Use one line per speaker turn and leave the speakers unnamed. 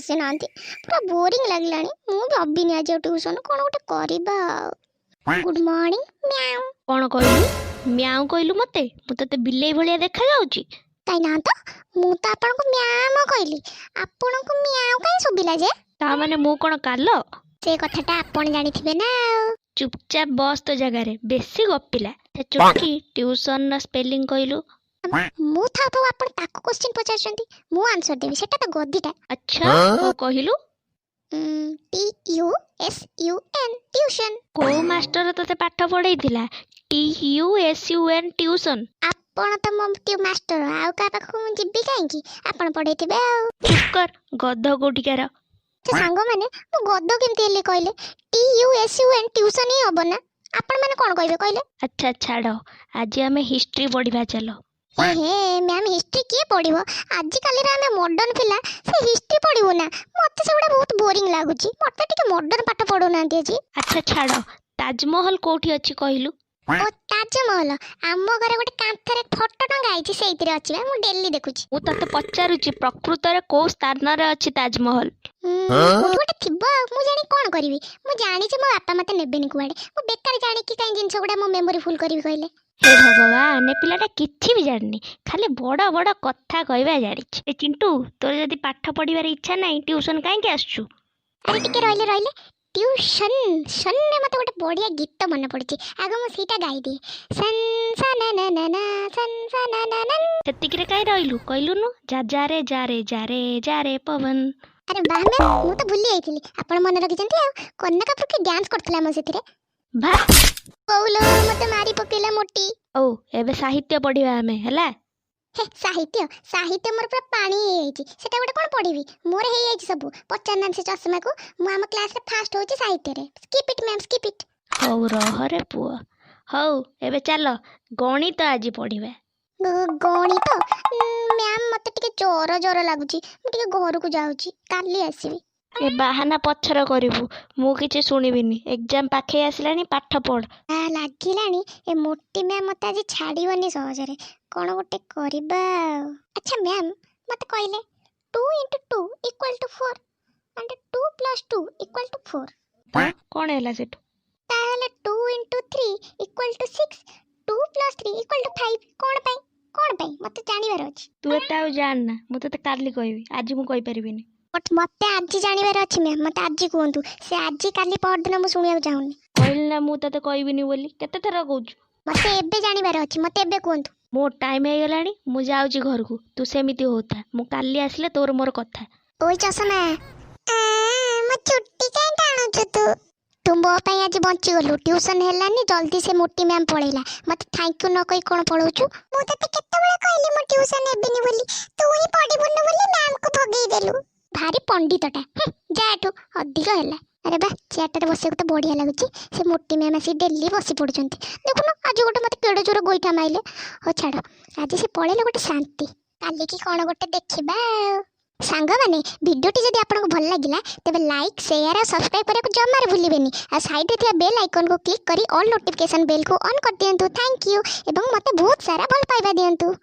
ଆସିନାହାନ୍ତି। ପୁରା ବୋରିଂ ଲାଗିଲାଣି। ମୁଁ ଭାବିନି ଆଜି ଆଉ ଟ୍ୟୁସନ୍। କ'ଣ ଗୋଟେ କରିବା ଆଉ। Good morning, ma'am.
କ'ଣ କହିଲୁ? ମ୍ୟାଉଁ କହିଲୁ ମତେ? ମୁଁ ତତେ ବିଲେଇ ଭଳିଆ ଦେଖାଯାଉଛି?
କାଇଁ ନା ତ, ମୁଁ ତ ଆପଣଙ୍କୁ ମ୍ୟାମ୍ କହିଲି। ଆପଣଙ୍କୁ ମ୍ୟାଉଁ କାଇଁ ଶୁଭିଲା ଯେ?
ତା ମାନେ ମୁଁ କ'ଣ କାଲ?
ସେ କଥାଟା ଆପଣ ଜାଣିଥିବେ ନା ଆଉ।
ଚୁପଚାପ ବସ ତୋ ଜାଗାରେ, ବେଶୀ ଗପିଲା। ସେ ଚୁଟକି, ଟ୍ୟୁସନର ସ୍ପେଲିଂ କହିଲୁ।
ମୁଁ ଥାଉ ଥାଉ ଆପଣ ତାକୁ କୋଶ୍ଚିନ୍ ପଚାରୁଛନ୍ତି? ମୁଁ ଆନ୍ସର ଦେବି, ସେଟା ତ ଗଦିଟା।
ଆଚ୍ଛା, ହଉ, କହିଲୁ।
TUSUN, tuition.
କୋଉ ମାଷ୍ଟର ତତେ ପାଠ ପଢେଇଥିଲା TUSUN tuition?
ଆପଣ ତ ମୋ ମାଷ୍ଟର, ଆଉ କାହା ପାଖକୁ ମୁଁ ଯିବି କାହିଁକି? ଆପଣ ପଢେଇଥିବେ ଆଉ।
ଚୁପ୍ କର, ଗଧ କୋଉଠିକାର।
ସେ ସାଙ୍ଗମାନେ, ମୁଁ ଗଧ କେମିତି ହେଲି କହିଲେ? TUSUN tuition ହିଁ ହବ ନା? ଆପଣମାନେ କ'ଣ କହିବେ କହିଲେ?
ଆଚ୍ଛା ଛାଡ଼, ଆଜି ଆମେ ହିଷ୍ଟ୍ରି ପଢିବା, ଚାଲ।
ହେ ହେ ମ୍ୟାମ୍, ହିଷ୍ଟ୍ରି କିଏ ପଢିବ? ଆଜିକାଲିର ଆମେ ମଡର୍ଣ୍ଣ ପିଲା, ସେ ହିଷ୍ଟ୍ରି ପଢିବୁ ନା? ମତେ ସେଗୁଡ଼ା ବହୁତ ବୋରିଂ ଲାଗୁଛି। ମତେ ଟିକେ ମଡର୍ଣ୍ଣ ପାଠ ପଢଉନାହାନ୍ତି ଆଜି।
ଆଚ୍ଛା ଛାଡ଼, ତାଜମହଲ କୋଉଠି ଅଛି କହିଲୁ?
ଓ, ତାଜମହଲ ଆମ ଘରେ ଗୋଟେ କାନ୍ଥରେ ଫଟୋ ଟଙ୍ଗା ହେଇଛି, ସେଇଥିରେ ଅଛି ବା, ମୁଁ ଡେଲି ଦେଖୁଛି।
ମୁଁ ତତେ ପଚାରୁଛି, ପ୍ରକୃତରେ କୋଉ ସ୍ଥାନରେ ଅଛି ତାଜମହଲ?
କୋଉଠି ଗୋଟେ ଥିବ ଆଉ, ମୁଁ ଜାଣି କ'ଣ କରିବି? ମୁଁ ଜାଣିଛି ମୋ ବାପା ମତେ ନେବେନି କୁଆଡ଼େ। ମୁଁ ବେକାର ଜାଣିକି କାହିଁ ଜିନିଷ ଗୁଡ଼ା ମୋ ମେମୋରି ଫୁଲ୍ କରିବି କହିଲେ?
ହେ ଭଗବାନ, ଏ ପିଲାଟା କିଛି ବି ଜାଣିନି, ଖାଲି ବଡ଼ ବଡ଼ କଥା କହିବା ଜାଣିଛି। ଏ ଚିଣ୍ଟୁ, ତୋର ଯଦି ପାଠ ପଢିବାର ଇଚ୍ଛା ନାହିଁ, ଟ୍ୟୁସନ କାହିଁକି ଆସୁଛୁ?
ଆରେ ଟିକେ ରହିଲେ ରହିଲେ, ଟ୍ୟୁସନ୍ ସନରେ ମତେ ଗୋଟେ ବଢ଼ିଆ ଗୀତ ମନେ ପଡୁଛି। ଆଗ ମୁଁ ସେଇଟା ଗାଇଦିଏ। ସନ୍ ସା ନା ନା ନା ନା ସନ୍ ସା ନା ନା ନା।
ସେତିକିରେ କାହିଁ ରହିଲୁ? କହିଲୁନୁ, ଯା ଯାରେ ଯାରେ ଯାରେ ଯାରେ ପବନ।
ଆରେ ବାह ମ୍ୟାମ୍, ମୁଁ ତ ଭୁଲି ଯାଇଥିଲି, ଆପଣ ମନେ ରଖିଛନ୍ତି। ଆଉ କନ୍ନା କାପୁର କି ଡ୍ୟାନ୍ସ କରୁଥିଲା ଆମ ସେଥିରେ।
ଭା।
ବୋଉଲୋ, ମତେ ମାରି ପକେଇଲା ମୋଟି।
ହଉ, ଏବେ ସାହିତ୍ୟ ପଢିବା ଆମେ, ହେଲା?
ହେ, ସାହିତ୍ୟ ସାହିତ୍ୟ ମୋର ପୁରା ପାଣି ହେଇଯାଇଛି। ସେଟା ଗୋଟେ କ'ଣ ପଢିବି? ମୋର ହେଇଯାଇଛି ସବୁ। ପଚାରୁନାହାନ୍ତି ସେ ଚଷମାକୁ, ମୁଁ ଆମ କ୍ଲାସରେ ଫାଷ୍ଟ ହଉଛି ସାହିତ୍ୟରେ। Skip it, ma'am, skip it.
ହଉ ରହରେ ପୁଅ। ହଉ, ଏବେ ଚାଲ, ଗଣିତ ଆଜି ପଢିବା।
ଗଣିତ? ମ୍ୟାମ୍, ମତେ ଟିକେ ଜର ଜର ଲାଗୁଛି, ମୁଁ ଟିକେ ଘରକୁ ଯାଉଛି, କାଲି ଆସିବି।
ଏ ବାହାନା ପଛରେ କରିବୁ, ମୁଁ କିଛି ଶୁଣିବିନି। ଏକ୍ଜାମ ପାଖେଇ ଆସିଲାଣି, ପାଠ ପଢ।
ଆ ଲାଗିଲାଣି, ଏ ମୋଟି ମ୍ୟାମ୍ ମତେ ଆଜି ଛାଡ଼ିବନି ସହଜରେ। କ'ଣ ଗୋଟେ କରିବା ଆଉ। ଆଚ୍ଛା ମ୍ୟାମ୍, ମତେ କହିଲେ, 2 into 2 equal to 4 and 2 plus 2 equal to 4।
କ'ଣ ହେଲା ସେଠୁ?
ତାହେଲେ 2 into 3 equal to 6, 2 plus 3 equal to 5, କ'ଣ ପାଇଁ? କ'ଣ ପାଇଁ ମତେ ଜାଣିବାର ଅଛି।
ତୁ ଏତେ ଆଉ ଜାଣନା, ମୁଁ ତତେ କାଲି କହିବି, ଆଜି ମୁଁ କହିପାରିବିନି।
ବଟ୍ ମତେ ଆଜି ଜାଣିବାର ଅଛି ମ୍ୟାମ୍, ମତେ ଆଜି କୁହନ୍ତୁ। ସେ ଆଜି, କାଲି, ପହରଦିନ ମୁଁ ଶୁଣିବାକୁ ଚାହୁଁନି।
କହିଲି ନା ମୁଁ ତତେ କହିବିନି ବୋଲି, କେତେ ଥର କହୁଛୁ?
ମତେ ଏବେ ଜାଣିବାର ଅଛି, ମତେ ଏବେ କୁହନ୍ତୁ।
ମୋ ଟାଇମ୍ ହେଇଗଲାଣି, ମୁଁ ଯାଉଛି ଘରକୁ। ତୁ ସେମିତି ହଉଥା, ମୁଁ କାଲି ଆସିଲେ ତୋର ମୋର କଥା।
ଓଇ ଚଷମା, ମୋ ଚୁଟି କାଇଁ ଟାଣୁଛୁ ତୁ? ତୁ ମୋ ପାଇଁ ଆଜି ବଞ୍ଚିଗଲୁ। ଟ୍ୟୁସନ୍ ହେଲାନି, ଜଲ୍ଦି ସେ ମୋଟି ମ୍ୟାମ୍ ପଳେଇଲା। ମତେ thank you ନ କହି କ'ଣ ପଳଉଛୁ? ମୁଁ ତତେ କେତେବେଳେ କହିଲି ମୁଁ ଟ୍ୟୁସନ୍ ହେବିନି ବୋଲି? ତୁ ହିଁ ପଢିବୁନି ବୋଲି ମ୍ୟାମ୍କୁ ଭଗେଇ ଦେଲୁ। ଭାରି ପଣ୍ଡିତଟା, ଯା ଏଠୁ, ଅଧିକ ହେଲା। ଆରେ ବା, ଚେୟାରଟାରେ ବସିବାକୁ ତ ବଢ଼ିଆ ଲାଗୁଛି। ସେ ମୋଟି ମ୍ୟାମ୍ ଆସିକି ଡେଲି ବସି ପଡ଼ୁଛନ୍ତି। ଦେଖୁନ, ଆଜି ଗୋଟେ ମତେ କେଡ଼େ ଜୋର ଗୋଇଠା ମାଇଲେ। ହଉ ଛାଡ଼, ଆଜି ସେ ପଳେଇଲେ ଗୋଟେ ଶାନ୍ତି। କାଲିକି କ'ଣ ଗୋଟେ ଦେଖିବା ଆଉ। ସାଙ୍ଗମାନେ, ଭିଡ଼ିଓଟି ଯଦି ଆପଣଙ୍କୁ ଭଲ ଲାଗିଲା, ତେବେ ଲାଇକ୍, ସେୟାର ଆଉ ସବସ୍କ୍ରାଇବ୍ କରିବାକୁ ଜମାରୁ ଭୁଲିବେନି। ଆଉ ସାଇଡ଼୍ରେ ଥିବା ବେଲ୍ ଆଇକନ୍କୁ କ୍ଲିକ୍ କରି ଅଲ୍ ନୋଟିଫିକେସନ୍ ବେଲ୍କୁ ଅନ୍ କରିଦିଅନ୍ତୁ। Thank you ଏବଂ ମୋତେ ବହୁତ ସାରା ଭଲ ପାଇବା ଦିଅନ୍ତୁ।